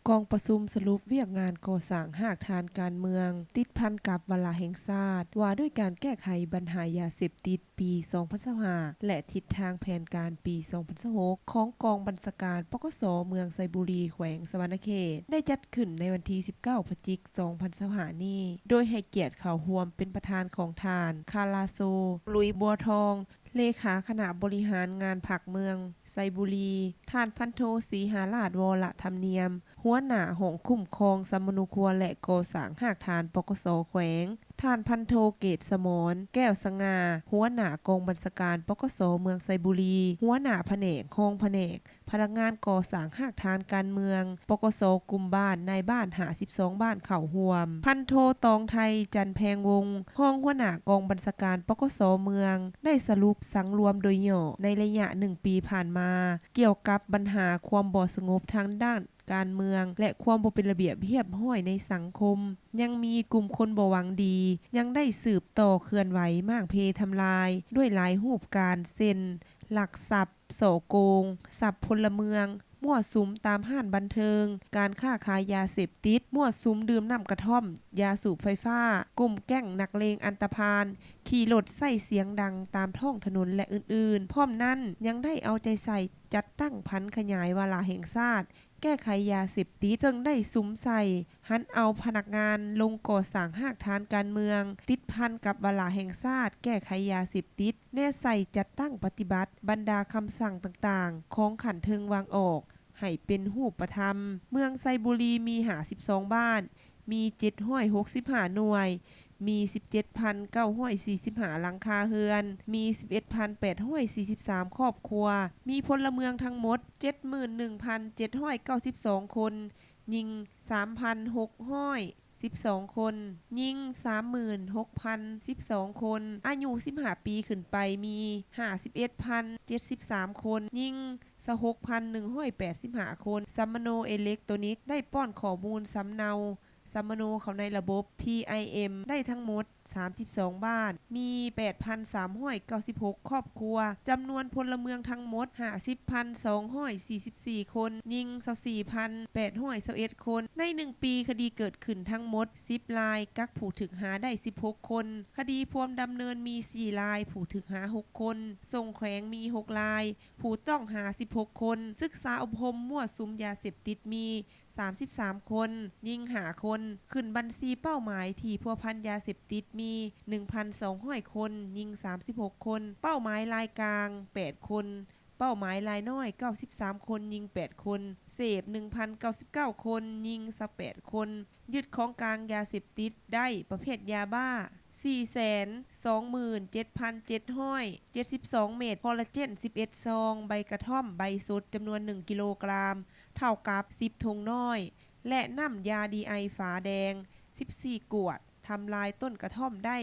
ກອງປະຊຸມສະຫຼຸບວຽກງານກໍ່ສ້າງຮາກຖານການເມືອງ ຕິດພັນກັບວາລະແຫ່ງຊາດ ວ່າດ້ວຍການແກ້ໄຂບັນຫາຢາເສບຕິດປີສອງພັນຊາວຫ້າ ແລະ ທິດທາງແຜນການປີສອງພັນຊາວຫົກ ຂອງກອງບັນຊາການ ປກສ ເມືອງໄຊບູລີ ແຂວງສະຫວັນນະເຂດ ໄດ້ຈັດຂຶ້ນໃນວັນທີສິບເກົ້າ ພະຈິກ ສອງພັນຊາວຫ້ານີ້ ໂດຍໃຫ້ກຽດເຂົ້າຮ່ວມເປັນປະທານຂອງທ່ານ ຄາລາໂຊ ລຸຍບົວທອງ ເລຂາຄະນະບໍລິຫານງານພັກເມືອງໄຊບູລີ, ທ່ານ ພັນໂທ ສີຫາລາດ ວໍລະທຳນຽມ ຫົວໜ້າຫ້ອງຄຸ້ມຄອງສຳມະໂນຄົວ ແລະ ກໍ່ສ້າງຮາກຖານ ປກສ ແຂວງ, ທ່ານ ພັນໂທ ເກດສະໝອນ ແກ້ວສະຫງ່າ ຫົວໜ້າກອງບັນຊາການ ປກສ ເມືອງໄຊບູລີ, ຫົວໜ້າພະແນກ, ຮອງພະແນກ, ພະນັກງານກໍ່ສ້າງຮາກຖານການເມືອງ ປກສ ກຸ່ມບ້ານ, ນາຍບ້ານ ຫ້າສິບສອງ ບ້ານເຂົ້າຮ່ວມ. ພັນໂທ ຕອງໄທ ຈັນແພງວົງ ຮອງຫົວໜ້າກອງບັນຊາການ ປກສ ເມືອງ ໄດ້ສະຫຼຸບສັງລວມໂດຍຫຍໍ້ໃນໄລຍະໜຶ່ງປີຜ່ານມາ ກ່ຽວກັບບັນຫາຄວາມບໍ່ສະຫງົບທາງດ້ານການເມືອງ ແລະ ຄວາມບໍ່ເປັນລະບຽບຮຽບຮ້ອຍໃນສັງຄົມ. ຍັງມີກຸ່ມຄົນບໍ່ຫວັງດີ ຍັງໄດ້ສືບຕໍ່ເຄື່ອນໄຫວມ້າງເພທຳລາຍດ້ວຍຫຼາຍຮູບການ ເຊັ່ນ ລັກຊັບ, ສໍ້ໂກງຊັບພົນລະເມືອງ, ມົ້ວສຸມຕາມຮ້ານບັນເທີງ, ການຄ້າຂາຍຢາເສບຕິດ, ມົ້ວສຸມດື່ມນ້ຳກະທ່ອມ, ຢາສູບໄຟຟ້າ, ກຸ່ມແກ້ງນັກເລງອັນຕະພານ, ຂີ່ລົດໃຊ້ສຽງດັງຕາມທ້ອງຖະໜົນ ແລະ ອື່ນໆ. ພ້ອມນັ້ນ ຍັງໄດ້ເອົາໃຈໃສ່ຈັດຕັ້ງຜັນຂະຫຍາຍວາລະແຫ່ງຊາດ ແກ້ໄຂຢາເສບຕິດ ເຊິ່ງໄດ້ສຸມໃສ່ຫັນເອົາພະນັກງານລົງກໍ່ສ້າງຮາກຖານການເມືອງ ຕິດພັນກັບວາລະແຫ່ງຊາດແກ້ໄຂຢາເສບຕິດ, ແນໃສ່ຈັດຕັ້ງປະຕິບັດບັນດາຄຳສັ່ງຕ່າງໆຂອງຂັ້ນເທິງວາງອອກໃຫ້ເປັນຮູບປະທຳ. ເມືອງໄຊບູລີມີຫ້າສິບສອງບ້ານ, ມີເຈັດຮ້ອຍຫົກສິບຫ້າໜ່ວຍ, ມີສິບເຈັດພັນເກົ້າຮ້ອຍສີ່ສິບຫ້າຫຼັງຄາເຮືອນ, ມີສິບເອັດພັນແປດຮ້ອຍສີ່ສິບສາມຄອບຄົວ, ມີພົນລະເມືອງທັງໝົດເຈັດໝື່ນໜຶ່ງພັນເຈັດຮ້ອຍເກົ້າສິບສອງຄົນ, ຍິງສາມພັນຫົກຮ້ອຍສິບສອງຄົນ, ຍິງສາມໝື່ນຫົກພັນສິບສອງຄົນ, ອາຍຸສິບຫ້າປີຂຶ້ນໄປມີຫ້າສິບເອັດພັນເຈັດສິບສາມຄົນ, ຍິງຊາວຫົກພັນໜຶ່ງຮ້ອຍແປດສິບຫ້າຄົນ. ສຳມະໂນເອເລັກໂຕນິກໄດ້ປ້ອນຂໍ້ມູນສຳເນົາ ສຳມະໂນເຂົ້າໃນລະບົບ ພີໄອເອັມ ໄດ້ທັງໝົດສາມສິບສອງບ້ານ, ມີແປດພັນສາມຮ້ອຍເກົ້າສິບຫົກຄອບຄົວ, ຈຳນວນພົນລະເມືອງທັງໝົດຫ້າສິບພັນສອງຮ້ອຍສີ່ສິບສີ່ຄົນ, ຍິງຊາວສີ່ພັນແປດຮ້ອຍຊາວເອັດຄົນ. ໃນໜຶ່ງປີ ຄະດີເກີດຂຶ້ນທັງໝົດສິບລາຍ, ກັກຜູ້ຖືກຫາໄດ້ສິບຫົກຄົນ, ຄະດີພວມດຳເນີນມີສີ່ລາຍ, ຜູ້ຖືກຫາຫົກຄົນ, ສົ່ງແຂວງມີຫົກລາຍ, ຜູ້ຕ້ອງຫາສິບຫົກຄົນ, ສຶກສາອົບຮົມມົ້ວສຸມຢາເສບຕິດມີ ສາມສິບສາມຄົນ, ຍິງຫ້າຄົນ, ຂຶ້ນບັນຊີເປົ້າໝາຍທີ່ພົວພັນຢາເສບຕິດມີໜຶ່ງພັນສອງຮ້ອຍຄົນ, ຍິງສາມສິບຫົກຄົນ, ເປົ້າໝາຍລາຍກາງແປດຄົນ, ເປົ້າໝາຍລາຍນ້ອຍເກົ້າສິບສາມຄົນ, ຍິງແປດຄົນ, ເສບໜຶ່ງພັນເກົ້າສິບເກົ້າຄົນ, ຍິງຊາວແປດຄົນ, ຍຶດຂອງກາງຢາເສບຕິດໄດ້ປະເພດຢາບ້າ ສີ່ແສນສອງໝື່ນເຈັດພັນເຈັດຮ້ອຍເຈັດສິບສອງເມັດ, ຄໍລາເຈນສິບເອັດຊອງ, ໃບກະທ່ອມໃບສົດຈຳນວນໜຶ່ງກິໂລກຣາມ ເທົ່າກັບສິບຖົງນ້ອຍ ແລະ ນ້ຳຢາດີໄອຝາແດງສິບສີ່ກວດ, ທຳລາຍຕົ້ນກະທ່ອມໄດ້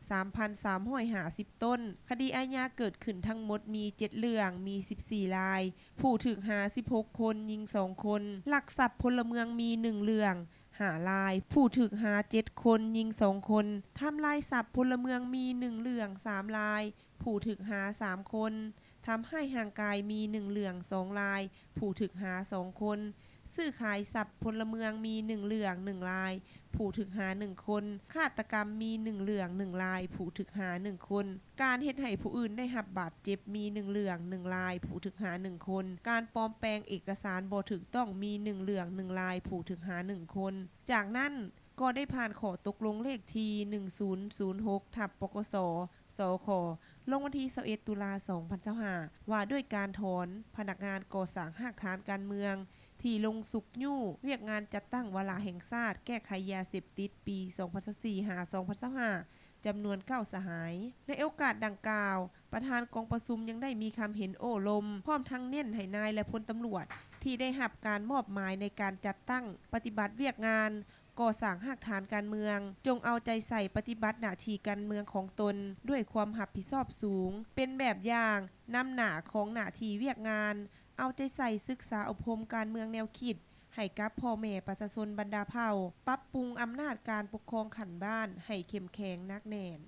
ສາມພັນສາມຮ້ອຍຫ້າສິບຕົ້ນ. ຄະດີອາຍາເກີດຂຶ້ນທັງໝົດມີເຈັດເລື່ອງ, ມີສິບສີ່ລາຍ, ຜູ້ຖືກຫາສິບຫົກຄົນ, ຍິງສອງຄົນ, ລັກຊັບພົນລະເມືອງມີໜຶ່ງເລື່ອງ, ຫ້າລາຍ, ຜູ້ຖືກຫາເຈັດຄົນ, ຍິງສອງຄົນ, ທຳລາຍຊັບພົນລະເມືອງມີໜຶ່ງເລື່ອງ, ສາມລາຍ, ຜູ້ຖືກຫາສາມຄົນ, ທຳຮ້າຍຮ່າງກາຍມີໜຶ່ງເລື່ອງ, ສອງລາຍ, ຜູ້ຖືກຫາສອງຄົນ, ຊື້ຂາຍຊັບພົນລະເມືອງມີໜຶ່ງເລື່ອງ, ໜຶ່ງລາຍ, ຜູ້ຖືກຫາໜຶ່ງຄົນ, ຄາດຕະກຳມີໜຶ່ງເລື່ອງ, ໜຶ່ງລາຍ, ຜູ້ຖືກຫາໜຶ່ງຄົນ, ການເຮັດໃຫ້ຜູ້ອື່ນໄດ້ຮັບບາດເຈັບມີໜຶ່ງເລື່ອງ, ໜຶ່ງລາຍ, ຜູ້ຖືກຫາໜຶ່ງຄົນ, ການປອມແປງເອກະສານບໍ່ຖືກຕ້ອງມີໜຶ່ງເລື່ອງ, ໜຶ່ງລາຍ, ຜູ້ຖືກຫາໜຶ່ງຄົນ. ຈາກນັ້ນກໍໄດ້ຜ່ານຂໍ້ຕົກລົງເລກທີໜຶ່ງສູນສູນຫົກ ທັບ ປກສ ສຂ ລົງວັນທີຊາວເອັດ ຕຸລາ ສອງພັນຊາວຫ້າ ວ່າດ້ວຍການຖອນພະນັກງານກໍ່ສ້າງຮາກຖານການເມືອງ ທີ່ລົງຊຸກຍູ້ວຽກງານຈັດຕັ້ງວາລະແຫ່ງຊາດແກ້ໄຂຢາເສບຕິດປີສອງພັນຊາວສີ່ ຫາ ສອງພັນຊາວຫ້າ ຈຳນວນເກົ້າສະຫາຍ. ໃນໂອກາດດັ່ງກ່າວ, ປະທານກອງປະຊຸມຍັງໄດ້ມີຄຳເຫັນໂອ້ລົມ ພ້ອມທັງເນັ້ນໃຫ້ນາຍ ແລະ ພົນຕຳຫຼວດທີ່ໄດ້ຮັບການມອບໝາຍໃນການຈັດຕັ້ງປະຕິບັດວຽກງານ ກໍ່ສ້າງຮາກຖານການເມືອງ, ຈົ່ງເອົາໃຈໃສ່ປະຕິບັດໜ້າທີ່ການເມືອງຂອງຕົນດ້ວຍຄວາມຮັບຜິດຊອບສູງ, ເປັນແບບຢ່າງນຳໜ້າຂອງໜ້າທີ່ວຽກງານ, ເອົາໃຈໃສ່ສຶກສາອົບຮົມການເມືອງແນວຄິດໃຫ້ກັບພໍ່ແມ່ປະຊາຊົນບັນດາເຜົ່າ, ປັບປຸງອຳນາດການປົກຄອງຂັ້ນບ້ານໃຫ້ເຂັ້ມແຂງໜັກແໜ້ນ.